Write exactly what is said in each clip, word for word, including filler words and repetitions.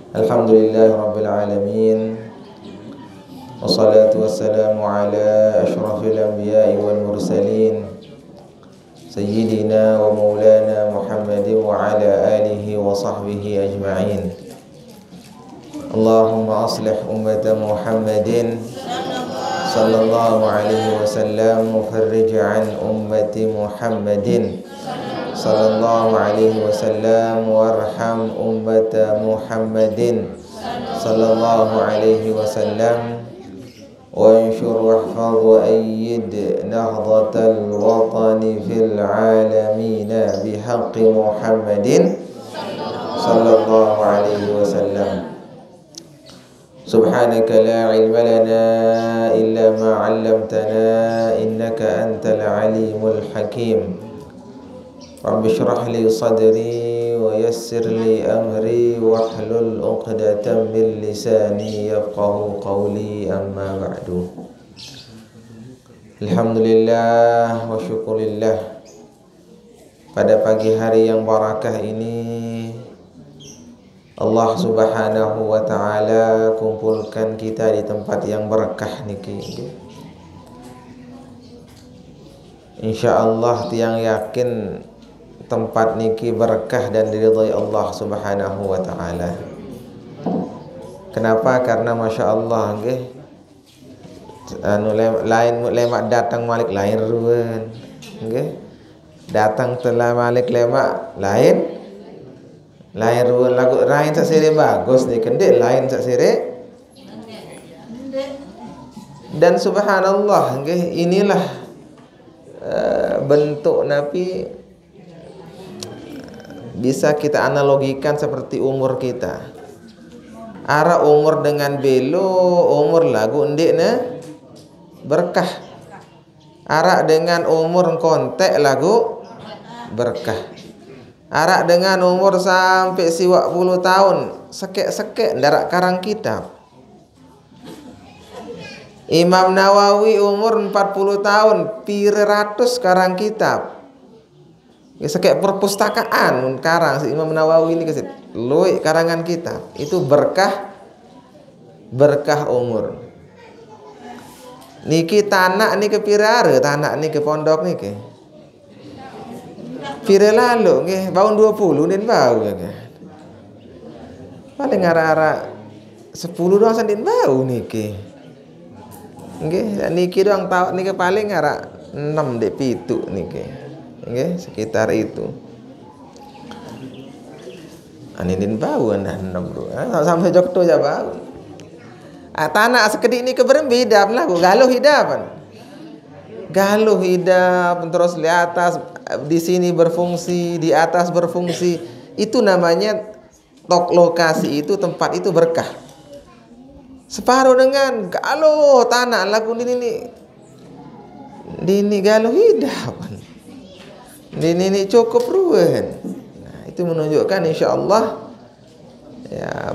الحمد لله رب العالمين. والصلاة والسلام على أشرف الأنبياء والمرسلين، سيدنا ومولانا محمد وعلى آله وصحبه أجمعين. اللهم أصلح أمة محمد صلى الله عليه وسلم، وفرج عن أمة محمد صلى الله عليه وسلم، وارحم أمة محمد صلى الله عليه وسلم، وانشر واحفظ وأيد نهضة الوطن في العالمين بحق محمد صلى الله عليه وسلم. سبحانك لا علم لنا إلا ما علمتنا إنك أنت العليم الحكيم. رب اشرح لي صدري ويسر لي أمري واحلل عقدة من لساني يفقه قولي. أما بعد. الحمد لله وشكر لله. Pada pagi hari yang barakah ini, Allah Subhanahu wa Ta'ala kumpulkan kita di tempat yang berkah niki. Insya Allah, tiang yakin tempat niki berkah dan diridhai Allah Subhanahu wa Ta'ala. Kenapa? Karena Masya Allah, nggih. Anu, lem-, lain lemak datang malik lain ruan. Nggih. Datang telah malik lemak lain, lain ruan lagu lain sak sire bagus nih, kendek lain sak sire. Dan subhanallah, nggih, inilah, eh, bentuk napi bisa kita analogikan seperti umur kita. Ara umur dengan belo, umur lagu ndik ne berkah. Arak dengan umur kontek lagu berkah. Arak dengan umur sampai siwak puluh tahun, sekek-sekek ndarak karang kitab. Imam Nawawi umur empat puluh tahun, pire ratus karang kitab. Ya, sekek perpustakaan mun karang si Imam Nawawi ini kesit. Luik karangan kitab. Itu berkah, berkah umur. Niki tanak niki pire are, tanak niki pondok niki. Pire lalu nggih, baun dua puluh din bau ya kan. Paling arah-arah sepuluh doang sandin bau niki. Nggih, niki doang tahu niki paling arah enam dek pitu niki. Nggih, sekitar itu. Aninin bau andah enam doang. Ah, sampai Jogto ya bau. Ah, tanak sekedik niki berembe hidup lah, galuh hidup. Galuh hidup terus di atas, di sini berfungsi, di atas berfungsi. Itu namanya tok lokasi itu, tempat itu berkah. Separuh dengan galuh tanak lagu di nini, di nini galuh hidup. Di nini cukup ruan. Nah, itu menunjukkan insya Allah, ya,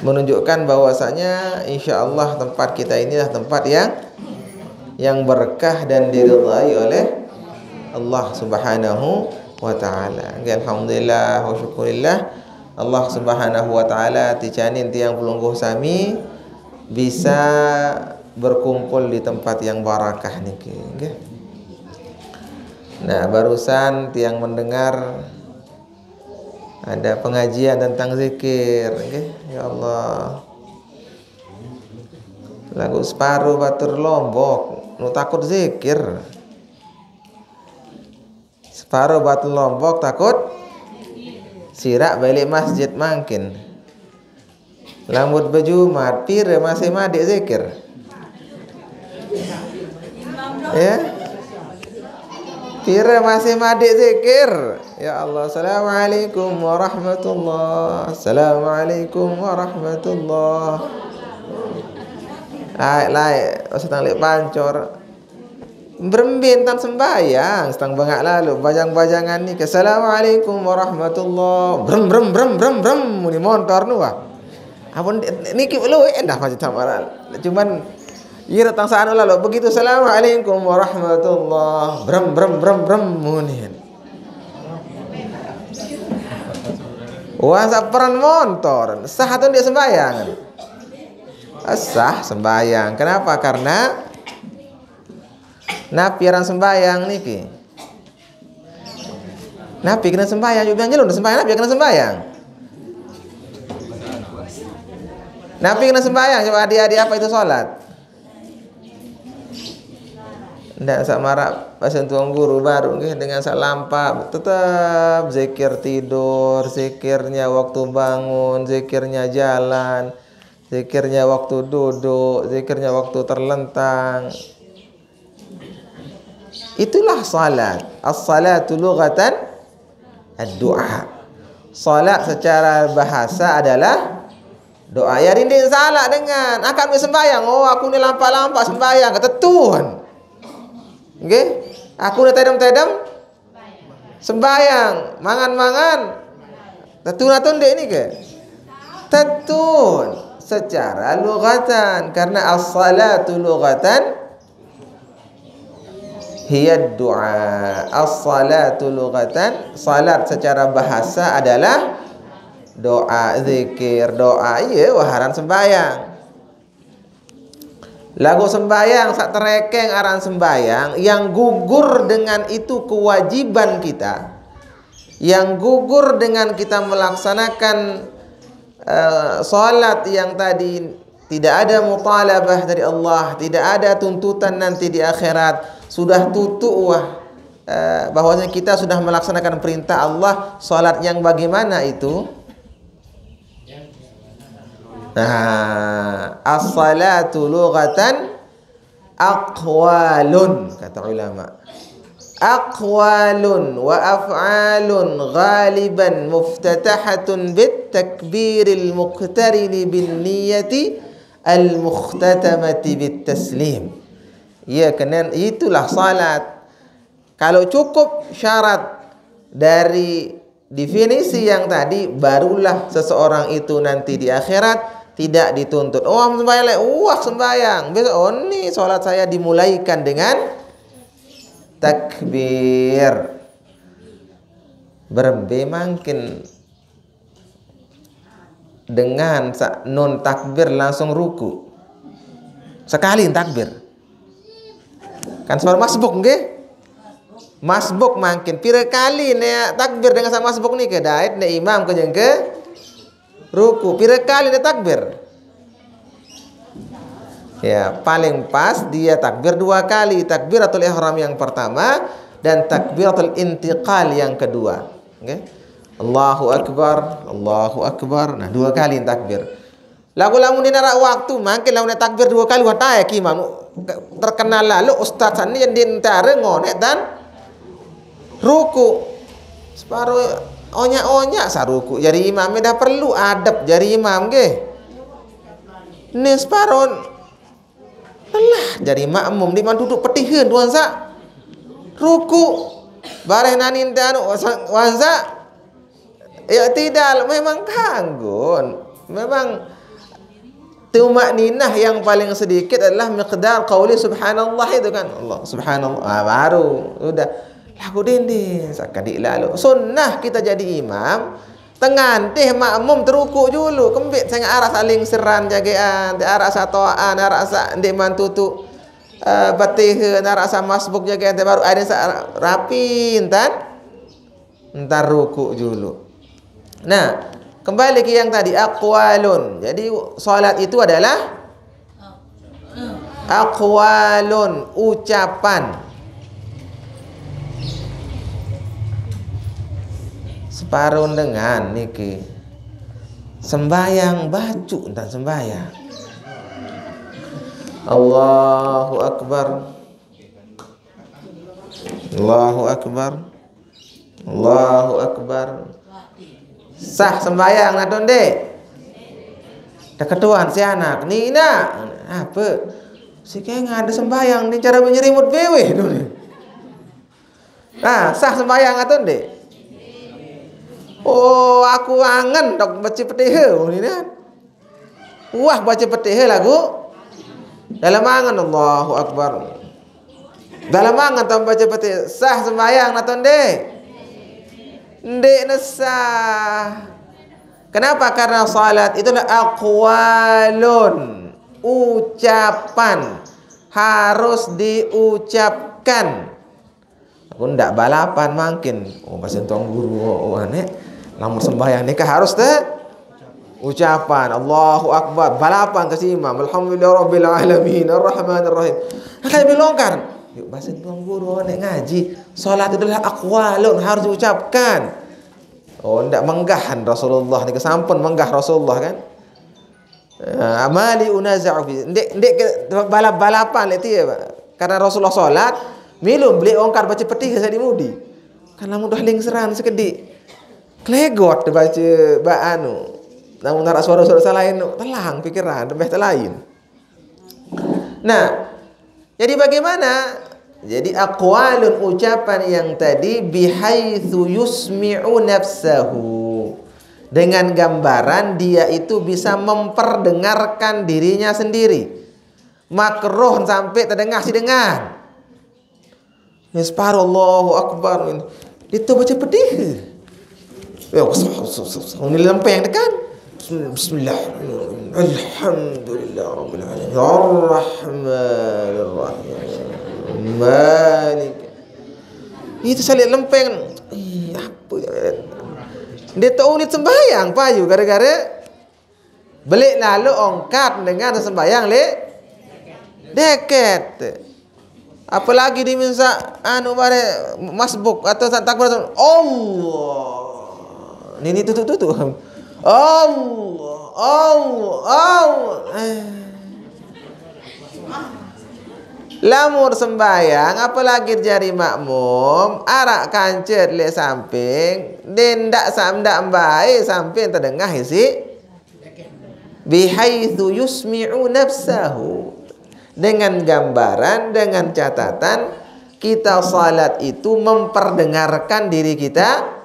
menunjukkan bahwasanya insya Allah tempat kita inilah tempat yang, yang berkah dan diridhai oleh Allah Subhanahu wa Ta'ala. Nggih, alhamdulillah wa syukurillah, Allah Subhanahu wa Ta'ala ticanin tiang pelungguh sami bisa berkumpul di tempat yang barakah niki, nggih. Nah, barusan tiang mendengar ada pengajian tentang zikir, nggih. Ya Allah. Lagu separuh batur Lombok, nu takut zikir. Separuh batur Lombok takut sirak balik masjid mangkin. Lambut bejumat, pire masih madik zikir? Ya? Pire masih madik zikir? Ya Allah, assalamualaikum warahmatullah. Assalamualaikum warahmatullah. Laik, laik, setang lek pancor. Berembe tan sembayang, setang bengak lalu, bajang-bajangan ni ke, "Assalamualaikum warahmatullah." Brem, brem, brem, brem, brem, muni montor nu, wah. Amun niki lu endah macam samaran. Cuman, iya datang sana lalu, begitu, "Assalamualaikum warahmatullah." Brem, brem, brem, brem, muni. Wah, sak peran montor. Sah atau ndak sembahyang? Ah, sah sembahyang. Kenapa? Karena napi aran sembahyang niki? Napi kena sembahyang? Juga nyelun sembahyang, napi kena sembahyang? Napi kena sembahyang? Coba adik-adik, apa itu sholat? Ndak sak marak pas tuan guru baru nggih, dengan sak lampa tetap zikir tidur, zikirnya waktu bangun, zikirnya jalan, zikirnya waktu duduk, zikirnya waktu terlentang. Itulah salat. As-salatu lughatan ad-du'a. Salat secara bahasa adalah doa. Ya, rindik salat dengan akan sembahyang. Oh, aku ni lampak-lampak sembahyang. Ketetuan. Nggih. Aku ni tedem-tedem sembahyang. Mangan-mangan. Tetuan atau ndak ini ke? Tetuan. Secara lughatan. Karena as-salatu lughatan hiya doa. As-salatu lughatan, salat secara bahasa adalah doa, zikir, doa. Iya, wah aran sembahyang. Lagu sembahyang sak terekeng aran sembahyang, yang gugur dengan itu kewajiban kita, yang gugur dengan kita melaksanakan eh, salat yang tadi tidak ada mutalabah dari Allah, tidak ada tuntutan nanti di akhirat, sudah tutup, wah, eh, bahwasanya kita sudah melaksanakan perintah Allah, salat yang bagaimana itu? Nah, as-salatu lughatan aqwalun, kata ulama. Aqwalun wa af'alun ghaliban muftatahatun bit takbiril muqtarini bin niyati al mukhtatamati bit taslim. Ya, kenen itulah salat. Kalau cukup syarat dari definisi yang tadi, barulah seseorang itu nanti di akhirat tidak dituntut. Oh, sembahyang lek, wah sembahyang. Besok, oh, ni salat saya dimulaikan dengan takbir. Berembe mangkin dengan sa-, nun takbir langsung ruku. Sekali takbir. Kan suara masbuk nggih? Masbuk mangkin. Pira kali ne takbir dengan sama masbuk niki? Dait ne imam ke jengke ruku. Pira kali ne takbir? Ya, paling pas dia takbir dua kali. Takbiratul ihram yang pertama dan takbiratul intiqal yang kedua. Oke. Allahu Akbar, Allahu Akbar. Nah, dua kali takbir. Lagu lamun di narak waktu, mangkin lamun takbir dua kali, wah, tae ki imam. Terkenal lalu ustaz sani yang di entara ngonek dan ruku. Separuh onya-onya saruku. Jadi imam dah perlu adab jadi imam nggih. Ni separuh lelah jadi makmum di man duduk petihan tuan sa. Ruku. Bareh nanin tanu wansa. Ya tidak, memang kanggun. Memang tumakninah yang paling sedikit adalah miqdar qauli subhanallah itu kan. Allah subhanallah. Ah, baru. Udah. Lagu dinding. Sakadi lalu. Sunnah kita jadi imam. Tengah teh makmum teruku dulu. Kembit saya arak saling seran jagaan. Arak satoan. Arak sa ndik mantutu. Uh, batiha. Arak sa masbuk jagaan. Baru ada sa rapi. Entar. Entar ruku dulu. Nah, kembali ke yang tadi, aqwalun. Jadi salat itu adalah aqwalun, ucapan. Separuh dengan niki. Sembayang bacu entar sembayang. Allahu Akbar. Allahu Akbar. Allahu Akbar. Sah sembahyang na tonde. Dah ketuan si anak. Nina. Apa? Si kayak ada sembahyang ni cara menyerimut bewe tu ni. Ah, sah sembahyang atau nde? Oh, aku angen dok baca petiha ni kan. Wah, baca petiha lagu dalam angen. Allahu Akbar. Dalam angen tau baca petiha. Sah sembahyang atau nde? Nde ne sah. Kenapa? Karena salat itu adalah aqwalun, ucapan, harus diucapkan. Aku ndak balapan makin. Oh, bahasa tuang guru, oh, oh, aneh. Lamun sembahyang nikah harus teh ucapan Allahu Akbar, balapan ke si imam, Alhamdulillahirabbil alamin, Arrahmanirrahim. Nah, kayak lebih longgar. Yuk, bahasa tuang guru, aneh, ngaji. Salat itu adalah aqwalun, harus diucapkan. Oh, ndak menggahan Rasulullah ni, kesampun menggah Rasulullah kan. Ah, mali unaza'u fi. Ndik, ndik ke balap-balapan itu ya, Pak. Karena Rasulullah salat, milu beli ongkar baca petih saya di mudi. Kan lamun dah lingseran sekedik. Klegot baca ba anu. Namun narak suara-suara salain, telang pikiran, lebih lain. Nah, jadi bagaimana? Jadi aqwalun, ucapan yang tadi, bihaitsu yusmi'u nafsahu. Dengan gambaran dia itu bisa memperdengarkan dirinya sendiri. Makruh sampai terdengar si dengan. Ini separuh Allahu Akbar ini. Dia tu baca pedih. Ya, ini lempeng tekan. Bismillah. Alhamdulillah Rabbil Alamin. Ar-Rahmanir Rahim. Malik. Itu salit lempeng. Ih, apa ya? Dia tak unit sembahyang, payu, gara-gara belik lalu ongkat dengan sembahyang le deket. Apalagi diminta anu bare masbuk atau tak takbir, Allah. Ini tutup-tutup. Allah, Allah, Allah. Eh. Lamun sembahyang, apalagi jari makmum, arak kancet le samping, dendak samdak mbai samping terdengah isi, bihaitsu yusmi'u nafsahu. Dengan gambaran, dengan catatan, kita salat itu memperdengarkan diri kita,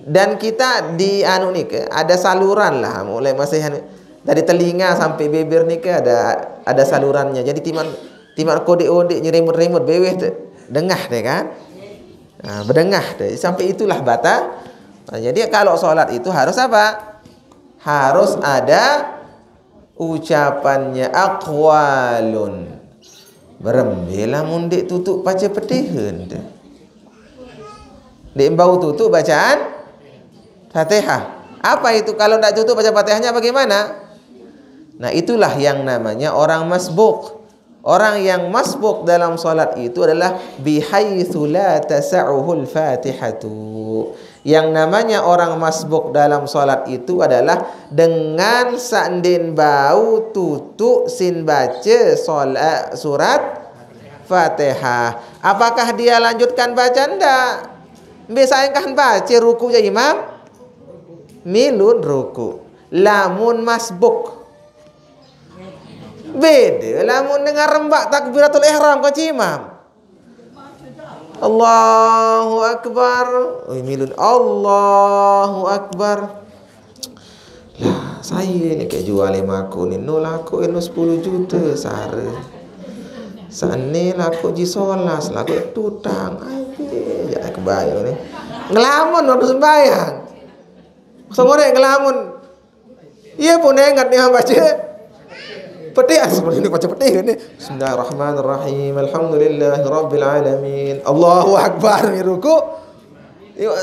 dan kita di anu ni ke, ada saluran lah, mulai masih anu, dari telinga sampai bibir ni ke ada ada salurannya. Jadi timan timan kodik-odik nyerimut-rimut beweh tu dengah deh kan. Nah, berdengah deh. Sampai itulah bata. Nah, jadi kalau salat itu harus apa? Harus ada ucapannya, aqwalun. Berembe lamun dik tutup baca petihan tu. Dik bau tutup bacaan Fatihah. Apa itu? Kalau ndak tutup baca Fatihahnya bagaimana? Nah, itulah yang namanya orang masbuk. Orang yang masbuk dalam salat itu adalah bihaitsu la tasa'uhul Fatihatu. Yang namanya orang masbuk dalam salat itu adalah dengan sandin bau tutup sin baca salat, surat Fatihah. Apakah dia lanjutkan baca? Ndak. Bisa engkah baca ruku ja imam? Milun ruku. Lamun masbuk. Beda lamun dengar rembak takbiratul ihram ke imam. Allahu Akbar. Oi, milun Allahu Akbar. Lah, saya ni ke jual lima aku ni, no laku eno sepuluh juta sehari. Sana laku ji solas, laku tutang. Ayo, ya kebayang ni. Ngelamun waktu sembahyang. Sore ngelamun. Iya pun ingat ni baca. Petih, ah, seperti ini baca petih ni. Bismillahirrahmanirrahim. Alhamdulillahirabbil alamin. Allahu Akbar ni ruku.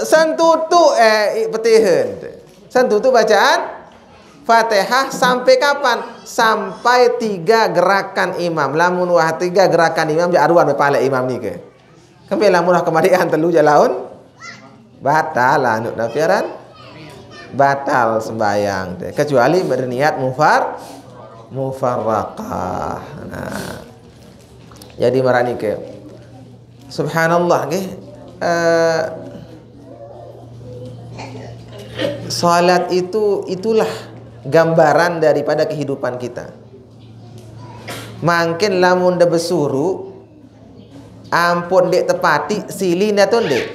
Santutu, eh, petihan. Santutu bacaan Fatihah sampai kapan? Sampai tiga gerakan imam. Lamun wah tiga gerakan imam, ja aruan pale imam ni ke. Kami lamun wah kemadian telu jalaun. Batal anu napiaran. Batal sembahyang. Kecuali berniat mufar mufarraqah. Nah. Jadi marani ke. Subhanallah nggih. Eh, salat itu, itulah gambaran daripada kehidupan kita. Mangkin lamun da besuru, ampun dek tepati, silih nda tu dek.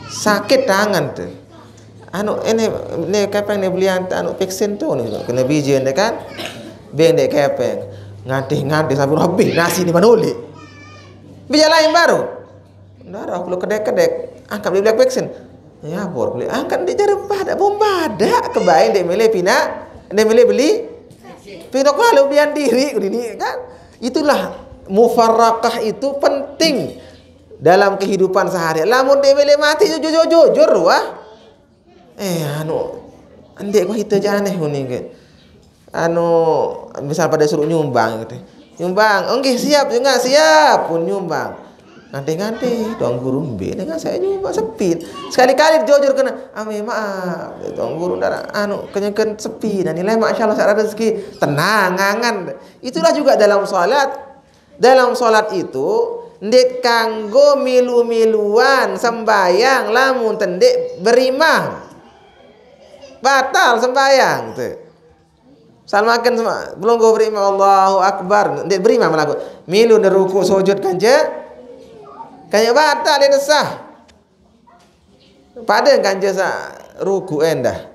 Sakit tangan tu. Anu, ini, ni kepeng ni belian anu vaksin tu ni, kena bijian dek kan. Beng dek kepeng. Ngantih-ngantih sampai habis nasi ni manuli. Bija lain baru. Nda ada aku kedek-kedek. Angkat beli vaksin. Ya, bor beli angkat di jare pada bomba ada kebayang dia milih pina, dia milih beli pina kalau bian diri ini kan. Itulah mufarakah itu penting dalam kehidupan sehari. Lamun dia milih mati jujur jujur wah. Eh anu, andek kok kita janeh kuning ke. Anu, misal pada suruh nyumbang gitu. Nyumbang, oke siap juga siap pun nyumbang. Nanti-nanti tuan guru mbe dengan saya nyumbang sepin. Sekali-kali jujur kena, ame maaf, tuan guru darah anu kenyeken sepin. Dan nilai masya Allah saya rezeki tenang angan. Itulah juga dalam salat. Dalam salat itu ndik kanggo milu-miluan sembayang lamun tendek berimah batal sembayang tuh. Salmakan sama belum go beri Allahu Akbar. Ndik beri mah melaku. Milu ne ruku sujud kanje. Kanje batal dia sah. Pada kanje sa ruku endah.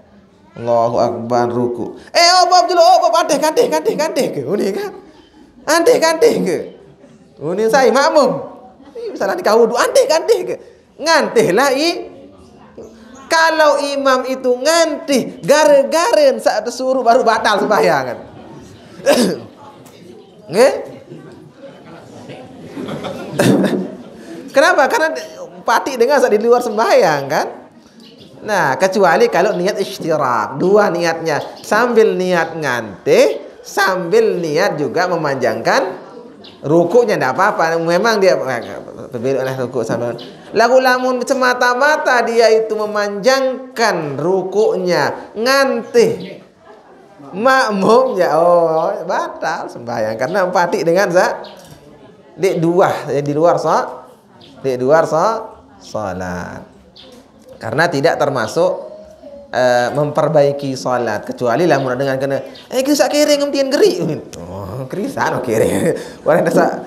Allahu Akbar ruku. Eh opo dulu opo kante kante kante kante ke. Ini kan. Ante kante ke. Ini saya makmum. Ini misalnya kau ante kante ke. Ngantih lah i. Kalau imam itu ngantih gare-garen saat suruh baru batal sembahyang kan. Nggih? Kenapa? Karena pati dengan saat di luar sembahyang kan. Nah, kecuali kalau niat isytirak, dua niatnya sambil niat ngantih, sambil niat juga memanjangkan rukuknya tidak apa-apa. Memang dia berbeda oleh rukuk sambil lagu lamun semata-mata dia itu memanjangkan rukuknya ngantih makmum ya oh batal sembahyang karena empati dengan sa di dua ya di luar sa di luar sa salat karena tidak termasuk eh, memperbaiki salat kecuali lamun dengan kena eh kita kiring kemtian geri oh kerisan oh kiring orang desa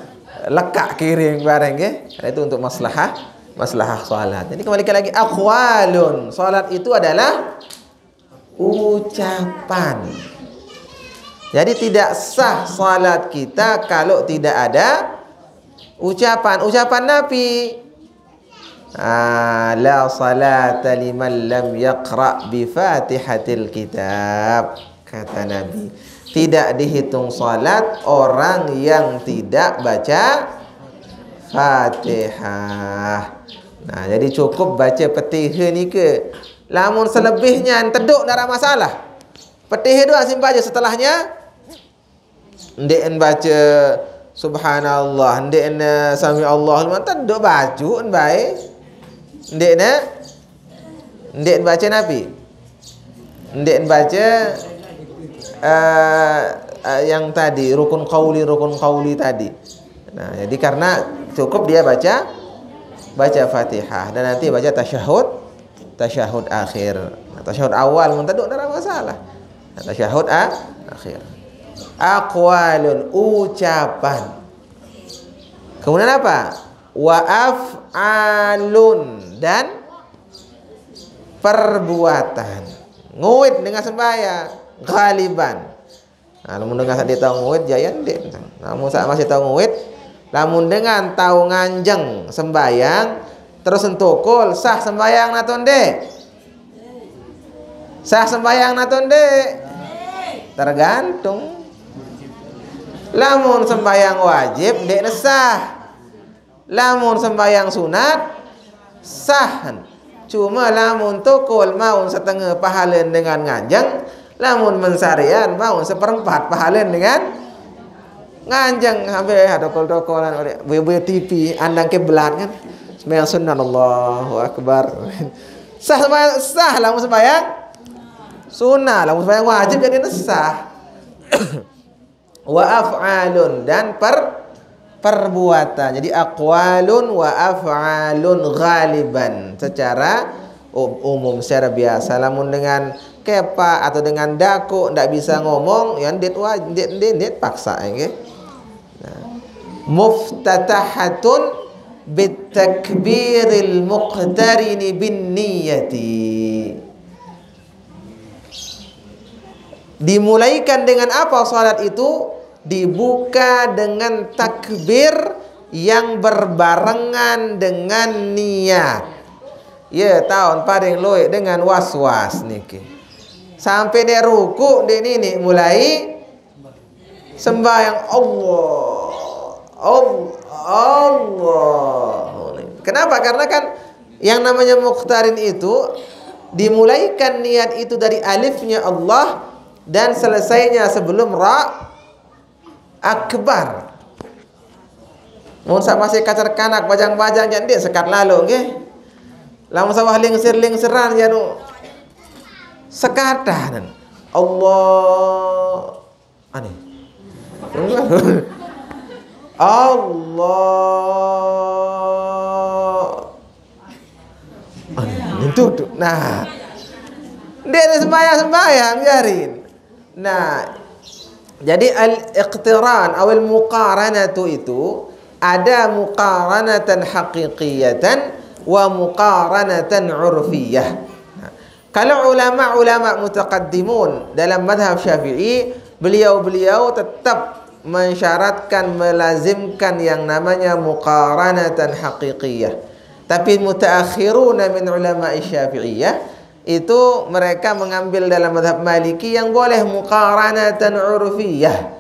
lekak kiring bareng ya itu untuk maslahah maslahah salat jadi kembali lagi akwalun salat itu adalah ucapan. Jadi tidak sah salat kita kalau tidak ada ucapan. Ucapan Nabi, ah, la salata liman lam yaqra bi fatihatil kitab. Kata Nabi, tidak dihitung salat orang yang tidak baca Fatihah. Nah, jadi cukup baca Fatihah ni ke Lamun selebihnya teduk ndak ada masalah. Petihe doang simpan aja setelahnya. Ndeqne baca subhanallah, ndeqne sami Allah, luman teduk baju en bae. Ndeqne ndeqne baca napi? Ndeqne baca eh, eh, yang tadi rukun qauli rukun qauli tadi. Nah, jadi karena cukup dia baca baca Fatihah dan nanti baca tasyahud tasyahud akhir. Nah, tasyahud awal mun teduk ndak ada masalah. Nah, tasyahud a- akhir. Aqwalun ucapan. Kemudian apa? Wa af'alun dan perbuatan. Nguit dengan sembahyang ghaliban. Nah, lamun dengan sak dia tahu nguit jaya ndik. Lamun sak masih tahu nguit, lamun dengan tahu nganjeng sembayang terus entukul sah sembayang nato ndik? Sah sembayang nato ndik? Tergantung. Lamun sembayang wajib ndik nesah. Lamun sembayang sunat sah. Cuma lamun tukul maun setengah pahalen dengan nganjeng, lamun mensarian maun seperempat pahalen dengan nganjeng. Sampai ha tokol-tokolan oleh W W T V andang kiblat kan. Sembahyang sunat Allahu Akbar. Sah sembahyang sah lamun sembahyang sunat, lamun sembahyang wajib jadi sah. Wa af'alun dan per perbuatan. Jadi aqwalun wa af'alun ghaliban secara um- umum secara biasa lamun dengan kepak atau dengan daku ndak bisa ngomong ya ndik wa- ndik ndik ndik paksa nggih. Nah. Muftatahatun bit takbiril muqtarini bin niyati. Dimulaikan dengan apa salat itu? Dibuka dengan takbir yang berbarengan dengan niat. Ya, taun paring luwih dengan was-was niki. Sampai dia ruku, dia nini mulai sembahyang. Allah, Allah, Allah. Kenapa? Karena kan yang namanya muqtarin itu dimulaikan niat itu dari alifnya Allah dan selesainya sebelum ra akbar. Mun sak masih kacar kanak bajang-bajang, jadi sekat lalu, nggih. Lamun sawah lingsir-lingsiran, ya nu sekatan. Allah. Aneh. Allah. Aneh. Itu tuh. Nah. Dia ada sembahyang-sembahyang, biarin. Nah, jadi al-iqtiran awal muqaranatu itu ada muqaranatan haqiqiyatan wa muqaranatan urfiyah. Nah, kalau ulama-ulama mutaqaddimun dalam madhab Syafi'i, beliau-beliau tetap mensyaratkan, melazimkan yang namanya muqaranatan haqiqiyah. Tapi mutaakhiruna min ulama Syafi'iyah itu mereka mengambil dalam madhab Maliki yang boleh muqaranatan urfiyah.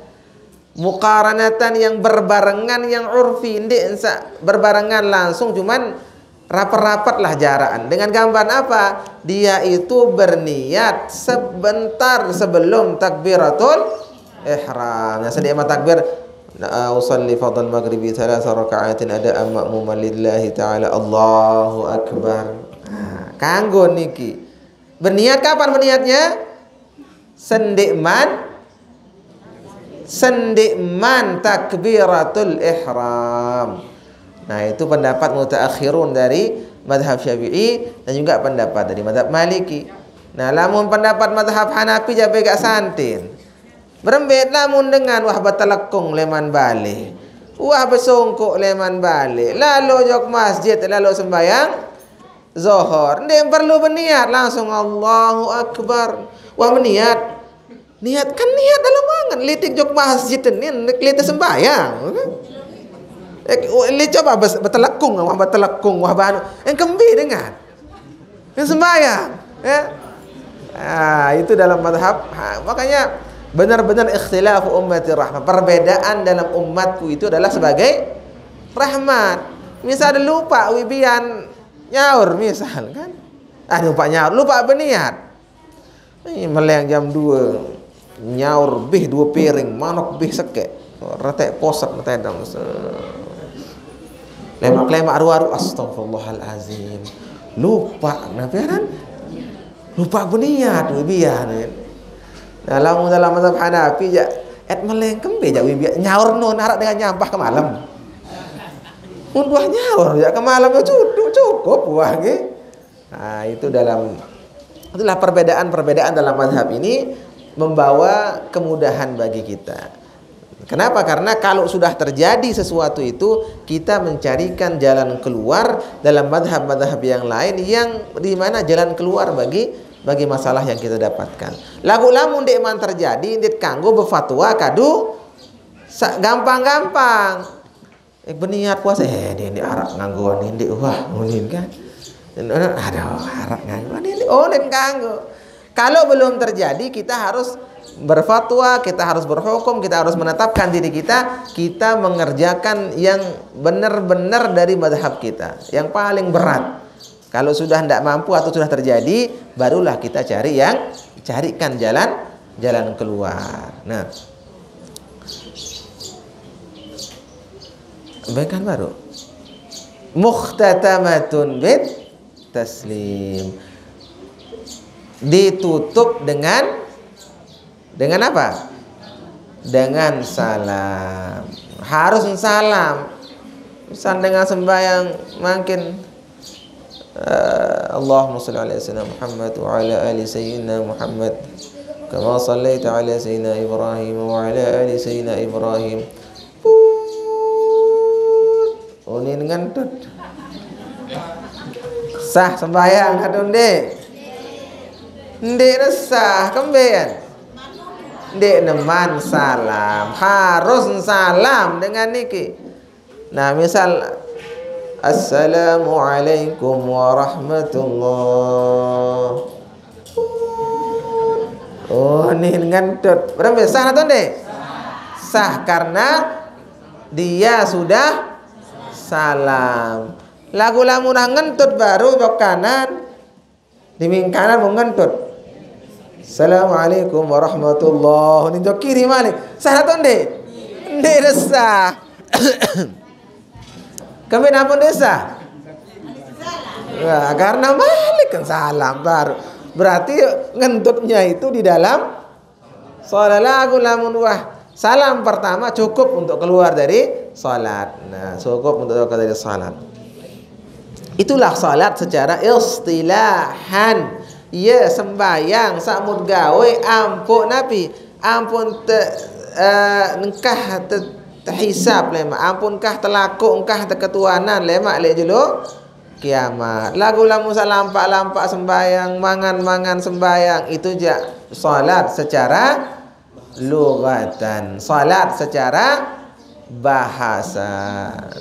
Muqaranatan yang berbarengan, yang urfi. Ndik ensa berbarengan langsung, cuman rapat-rapat lah jaraan. Dengan gambaran apa? Dia itu berniat sebentar sebelum takbiratul ihram. Nah, sedih amat takbir. Nah, usalli fardal maghribi thalatha raka'atin adaan ma'muman lillahi ta'ala. Allahu akbar. Nah, kanggo niki. Berniat kapan berniatnya? Sendikman, sendikman takbiratul ihram. Nah, itu pendapat mutaakhirun dari madhab Syafi'i dan juga pendapat dari madhab Maliki. Nah, lamun pendapat madhab Hanafi jabe gak santin. Berembet lamun dengan wah betelekung leman balik. Wah besungkuk leman balik. Lalu jok masjid, lalu sembahyang Zohor. Ndik perlu berniat, langsung Allahu Akbar. Wah, berniat. Niat kan niat dalam angen. Litik jok masjid ini, litik sembahyang. Eh, li coba bes- betelekung, wah betelekung, wah banu. Yang kembi dengan. Yang sembahyang. Ya. Ah, itu dalam madhab. Ha, makanya benar-benar ikhtilafu ummati rahmah. Perbedaan dalam umatku itu adalah sebagai rahmat. Misal ada lupa wibian nyaur misal kan. Ah, lupa nyaur, lupa berniat. Ini meleng jam dua. Nyaur bih dua piring, manok bih sekek. Retek posat tedang. Lemak-lemak aru-aru, astagfirullahalazim. Lupa, kenapa kan? Lupa berniat, wibian. Nah, lamun dalam mazhab Hanafi ya, et meleng kembe ja wibian. Nyaur no narak dengan nyampah ke malam. Mun buah nyaur ya ke malam ya cukup, cukup buah nggih. Nah, itu dalam itulah perbedaan-perbedaan dalam mazhab ini membawa kemudahan bagi kita. Kenapa? Karena kalau sudah terjadi sesuatu itu, kita mencarikan jalan keluar dalam mazhab-mazhab yang lain yang di mana jalan keluar bagi bagi masalah yang kita dapatkan. Lagu lamun ndik man terjadi, ndik kanggo berfatwa kadu sa- gampang-gampang. Eh, berniat puasa, eh, ini, ini arak ngangguan ini, wah, ngunin kan. Aduh, arak ngangguan ini, oh, dan kanggo. Kalau belum terjadi, kita harus berfatwa, kita harus berhukum, kita harus menetapkan diri kita, kita mengerjakan yang benar-benar dari madhab kita, yang paling berat. Kalau sudah tidak mampu atau sudah terjadi, barulah kita cari yang carikan jalan jalan keluar. Nah, baik kan baru. Mukhtatamatun bit taslim. Ditutup dengan dengan apa? Dengan salam. Harus salam. Misal dengan sembahyang makin eh, Allahumma salli ala sayyidina Muhammad wa ala ali sayyidina Muhammad kama sallaita ala sayyidina Ibrahim wa ala ali sayyidina Ibrahim. Put. Unin ngentut. Sah sembahyang kadu ndik? Ndik sah kembean. Ndik neman salam. Harus salam dengan niki. Nah, misal Assalamualaikum warahmatullah. Oh, ini ngentut. Berembe, sah atau nde? Sah, karena dia sudah salam. Lagu lamun ngentut baru bok kanan, di ming kanan mau ngentut. Assalamualaikum warahmatullah. Ini jok kiri malik. Sah atau nde? Nde sah. Kami nampun desa. Nah, karena malik kan salam baru. Berarti ngentutnya itu di dalam salat. Lagu lamun wah, salam pertama cukup untuk keluar dari salat. Nah, cukup untuk keluar dari salat. Itulah salat secara istilahan. Ya, sembayang, samut gawe, ampun napi, ampun te, eh, engkah te, tehisab lemak, ampun kah telaku, engkah teketuanan lemak lek jelo kiamat. Lagu lamun salampak-lampak sembayang, mangan-mangan sembayang, itu jak salat secara lugatan, salat secara bahasa.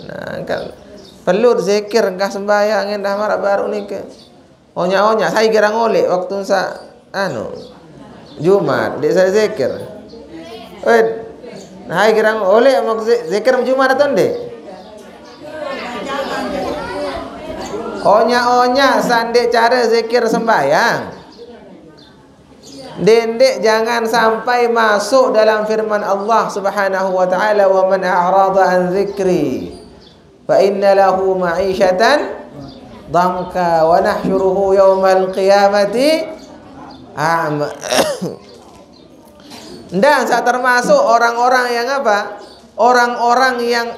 Nah, kan perlu zikir engkah sembayang endah marak baru nike. Onya-onya, saya kira ngolek waktu sa anu Jumat, dek saya zikir. Wed, nah, saya kira ngolek mau zi- zikir Jumat atau nde? Onya-onya, sandek cara zikir sembayang. Dendek jangan sampai masuk dalam firman Allah Subhanahu wa taala, "Wa man a'rada an dzikri fa inna lahu ma'isyatan dhanka wa nahsyuruhu yaumal qiyamati a'ma." Ndak, saya termasuk orang-orang yang apa? Orang-orang yang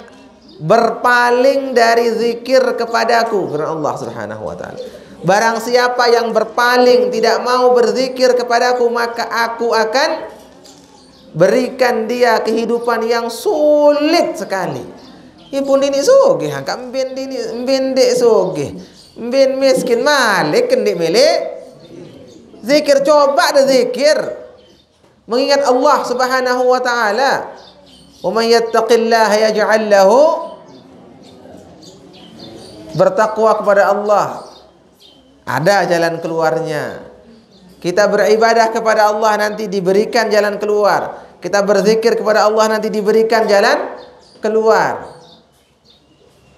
berpaling dari zikir kepadaku, firman Allah Subhanahu wa taala. Barang siapa yang berpaling, tidak mau berzikir kepadaku, maka aku akan berikan dia kehidupan yang sulit sekali. Ipun dini sugih, angka mbin dini, mbin dek sugih, mbin miskin, malik kendek milik zikir. Coba deh zikir, mengingat Allah Subhanahu wa taala. "Wa may yattaqillaha yaj'al lahu," bertakwa kepada Allah, ada jalan keluarnya. Kita beribadah kepada Allah, nanti diberikan jalan keluar. Kita berzikir kepada Allah, nanti diberikan jalan keluar.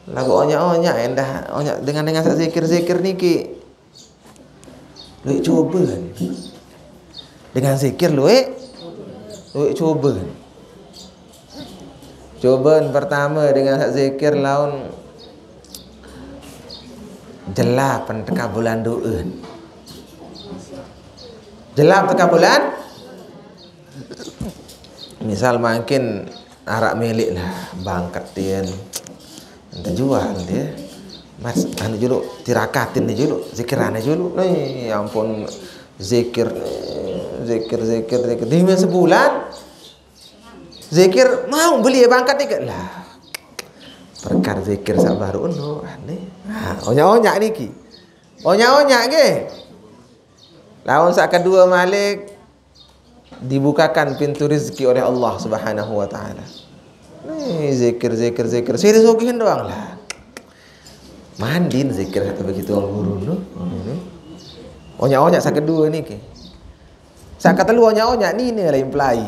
Lagu onya-onya endah, onya dengan dengan sak zikir-zikir niki. Luwek coba kan. Dengan zikir luwek, luwek coba kan. Coba pertama dengan sak zikir laun jelap tekabulan doa. Jelap tekabulan. Misal makin arak milik lah, bangketin. Ente jual dia. Mas, anu julu, tirakatin dia julu, zikirannya julu. Nih, ya ampun, zikir, zikir, zikir, zikir. Di sebulan, zikir mau beli ya bangkat nih. Lah, perkara zikir sabar uno, aneh. Nah, onya-onya niki. Onya-onya nggih. Lawan sak kedua malik, dibukakan pintu rizki oleh Allah Subhanahu wa taala. Nih, zikir, zikir, zikir. Sini sugihin doang lah. Mandin zikir kata begitu orang guru tu. Onya-onya sak kedua niki. Sak ketelu onya-onya ni ni lain pelai.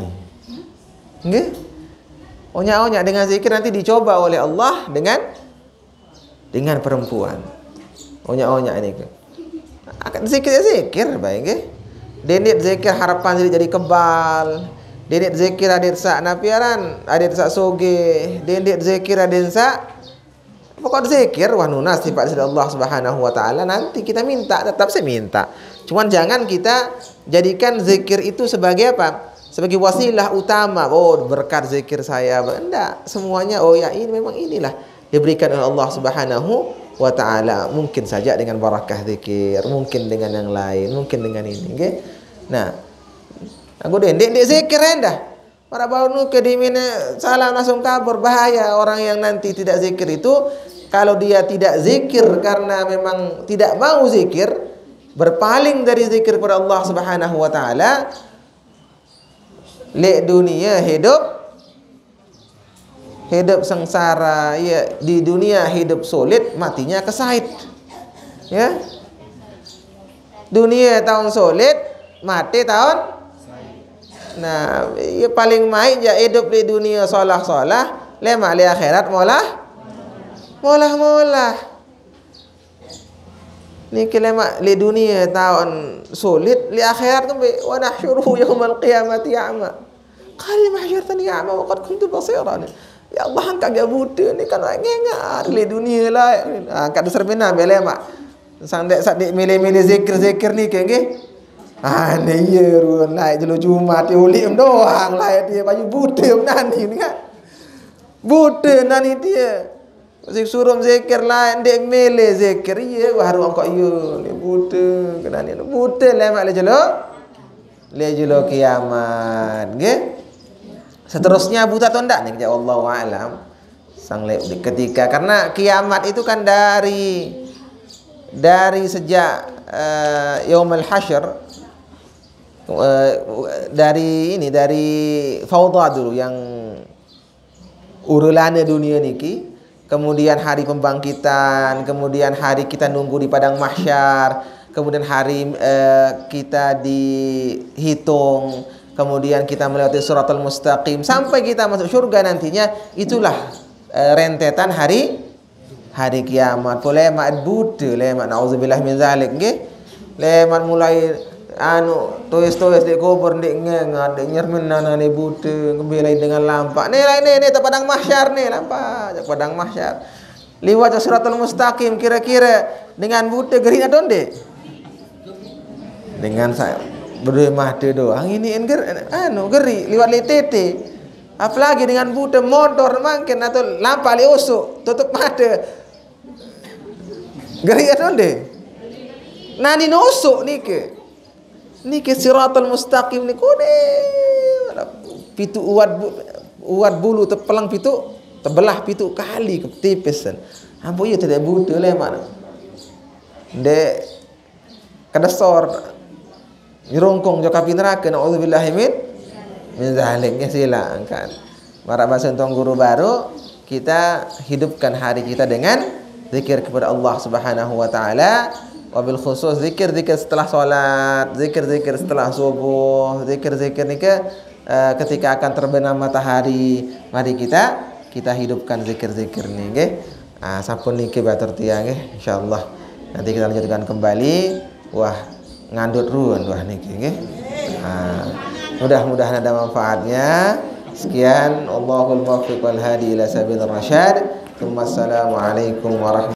Nggih. Onya-onya dengan zikir nanti dicoba oleh Allah dengan dengan perempuan. Onya-onya niki. Zikir, zikir baik nggih. Denit zikir harapan diri jadi kebal. Denit zikir adir sak napiaran, adir sak soge. Denit zikir adir sak pokok zikir wah nunas sifat dari Allah Subhanahu wa taala. Nanti kita minta, tetap saya minta. Cuman jangan kita jadikan zikir itu sebagai apa? Sebagai wasilah utama. Oh, berkat zikir saya. Enggak, semuanya, oh ya, ini memang inilah diberikan oleh Allah Subhanahu wa taala. Mungkin saja dengan barakah zikir, mungkin dengan yang lain, mungkin dengan ini, nggih. Nah, aku deh, ndik, ndik zikir endah. Para baunu ke dimine salah langsung kabur, bahaya. Orang yang nanti tidak zikir itu, kalau dia tidak zikir karena memang tidak mau zikir, berpaling dari zikir kepada Allah Subhanahu wa taala, lek dunia hidup Hidup sengsara, ya, di dunia hidup sulit, matinya kesaid. Ya. Dunia tahun sulit, mati tahun. Nah, ya paling maik ja hidup di dunia solah-solah, lemak di akhirat molah, molah-molah. Niki lemak di dunia tahun sulit, di akhirat kan be, "Wa nahsyuruhu yaumal qiyamati a'ma." Qala mahsyartani a'ma wa qad kuntu basira. Ya Allah, angkat dia buta ni kan ngengar di dunia lah. Ah, angkat dasar pina be lemak. Sang dek sak dek milih-milih zikir-zikir ni ke nggih. Ah, ni ya ruan lain jelo Jumat dia ulik doang lain dia baju buta nani ni kan. Buta nani dia. Zik suruh zikir lain dek milih zikir iya baru angkat iya ni buta kena ni buta lemak le jelo. Le jelo kiamat nggih. Seterusnya buta atau ndak ni kerja Allah alam. Sang le ketika karena kiamat itu kan dari dari sejak eh, yaumul hasyr eh, dari ini dari faudha dulu yang urulana dunia niki, kemudian hari pembangkitan, kemudian hari kita nunggu di padang mahsyar, kemudian hari eh, kita dihitung, kemudian kita melewati siratal mustaqim sampai kita masuk surga nantinya, itulah eh, rentetan hari hari kiamat. Pun lemak buta lemak, naudzubillah min zalik nggih. Lemak mulai anu tuis-tuis di kubur ndik ngengat ndik nyermin nana ni buta ngebelai dengan lampak. Ni lain ni ni tak padang mahsyar ni lampak jak padang mahsyar. Liwat siratal mustaqim kira-kira dengan buta geri atau ndik? Dengan saya berdua mata doang ini ger anu geri liwat letete. Apalagi dengan buta motor mangkin atau lampak le usuk tutup mata. Geri atau nde? Nani nusuk nike. Nike siratal mustaqim ni kode. Pitu uat bu, uat bulu tepelang pitu tebelah pitu kali ke tipis kan. Ambo iya tidak buta lemak. Nde kedesor. Nyerungkung jo kapi neraka, naudzubillahi min min zalik. Ya sila kan. Marak bahasa tuan guru baru, kita hidupkan hari kita dengan zikir kepada Allah Subhanahu wa taala. Wabil khusus zikir-zikir setelah salat, zikir-zikir setelah subuh, zikir-zikir ni ke eh, ketika akan terbenam matahari, mari kita kita hidupkan zikir-zikir ni nggih. Ah, sampun niki batur tiang nggih, insyaallah. Nanti kita lanjutkan kembali. Wah, ngandut ruan wah niki nggih. Ah, mudah-mudahan ada manfaatnya. Sekian, Allahul muwaffiq wal hadi ila sabilir rasyad. Tsumma assalamualaikum warahmatullahi